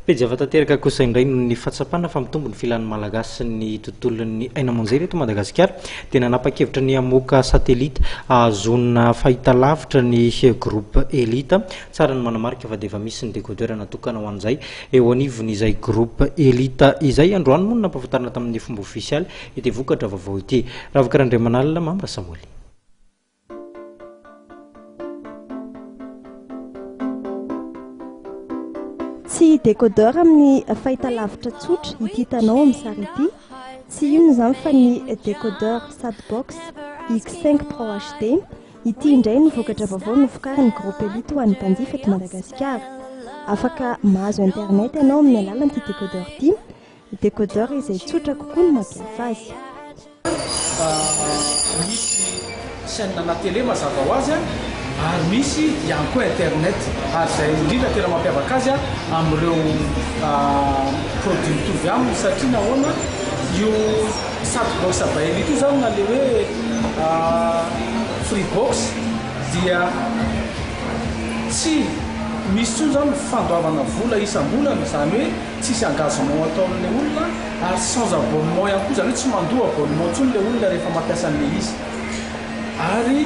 Pejy hafa tanteraka kosa indray noho ny fahatsapana fa mitombo ny filan'ny Malagasy ny tontolon'ny haino aman-jery eto Madagasikara dia nanapa-kevitra ny hamoaka satelita ahazoana fahitalavitra ny Groupe Elite. Tsara ny manamarika fa dia efa misy ny décodeur natokana ho an'izay eo anivon'izay Groupe Elite izay. Androany moa no nampahafantarina tamin'ny fomba ofisialy ity vokatra vaovao ity. Ravaka Randriamanalina, Mamy Rasamoely. Tsy décodeur amin'ny fahitalavitra tsotra ity hitanao amin'ny sary ity. Tsy inona izany fa ny décodeur Satbox X5 Pro HD. Ity indray no vokatra vaovao novokarin'ny Groupe Elite ho an'ny mpanjifa eto Madagasikara. Afaka mahazo internet ianao amin'ny alalan'ity décodeur ity. Décodeur izay tsotra kokoa no mampiasa azy. Misy chaîne na télé mazava ho azy ary misy ihany koa internet ary izay indrindra tena mampiavaka azy amin'ireo produit mitovy aminy satria nahoana io sady box by elite io zany na le hoe free box dia tsy misy intsony zany ny fandoavana vola isam-bolana izany hoe tsisy engagement ataon'ilay olona ary sans abonnement ihany koa, izany hoe tsy mandoa abonnement intsony ilay olona rehefa mampiasa an'ilay izy ary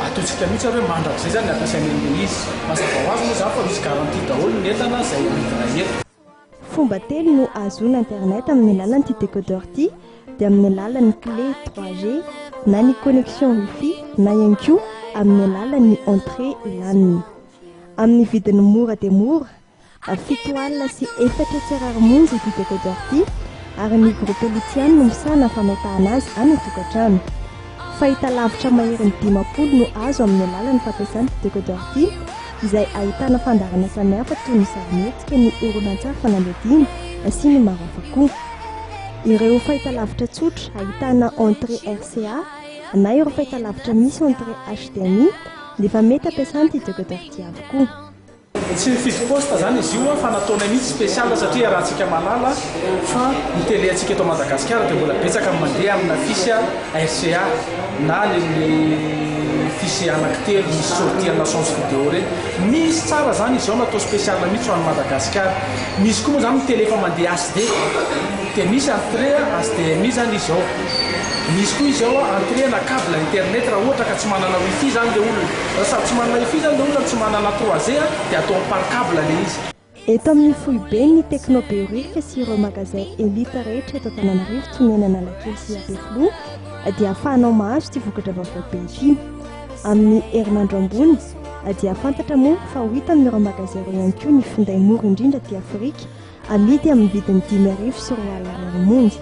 ataontsika mihitsy ary hoe mandrakizay izany ny ampiasaina an'ilay izy. Mazava ho azy moa izany fa misy garantie daholo ny entana izay amidinay eto. Fomba telo no ahazoana internet amin'ny alalan'ity décodeur ity dia amin'ny alalan'ny clé 3G na ny connexion wifi na ihany koa amin'ny alalan'ny entrée lan. Amin'ny vidiny mora dia mora 470 ariary monja ity décodeur ity ary ny Groupe Elite ihany no misahana ny fametahana azy any an-tokantrano. Fahitalavitra maherin'ny 50 no azo amin'ny alalan'ny fampiasana ity décodeur ity izay ahitana fandaharana samihafa toy ny sarimihetsika, ny horonantsary fanadihadiana sy ny maro hafa koa. Ireo fahitalavitra tsotra ahitana entrée RCA na ireo fahitalavitra misy entrée HDMI dia efa mety ampiasana ity décodeur ity avokoa. Tsy mifidy poste zany izy io fa nataonay mihitsy spécial satria iarahantsika mahalala fa ny télé antsika eto Madagasikara dia mbola betsaka ny mandeha amina fiche RCA na le fiche anankitelo misy sortie ana son sy vidéo ireny. Misy tsara zany izy ao natao spécial mihitsy ho an'i Madagasikara. Misy koa moa zany ny télé efa mandeha HD dia misy entrée HDMI zany izy ao. Misy koa izy ao entrée na cable internet raha ohatra ka tsy manana wifi zany le olona. Raha sady tsy manana wifi zany le olona no tsy manana 3G dia ataony par cable le izy. Eto amin'ny foiben'ny Techno Behoririka sy ireo magasin Elite rehetra eto Antananarivo toy ny eny Analakely sy Ampefiloha dia ahafahanao mahazo ity vokatra vaovao be ity. Amin'ny herinandro ambony dia fantatra moa fa ho hita amin'ireo magasin ireo ihany koa ny finday mora indrindra aty Afrika Amidy amin'ny vidiny 2005 ariary monja.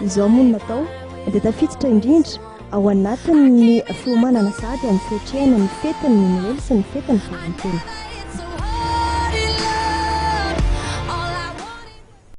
Izao moa no natao dia tafiditra indrindra ao anatin'ny fiomanana sahady amin'ny fiatrehana ny fetin'ny Noely sy ny fetin'ny faran'ny taona.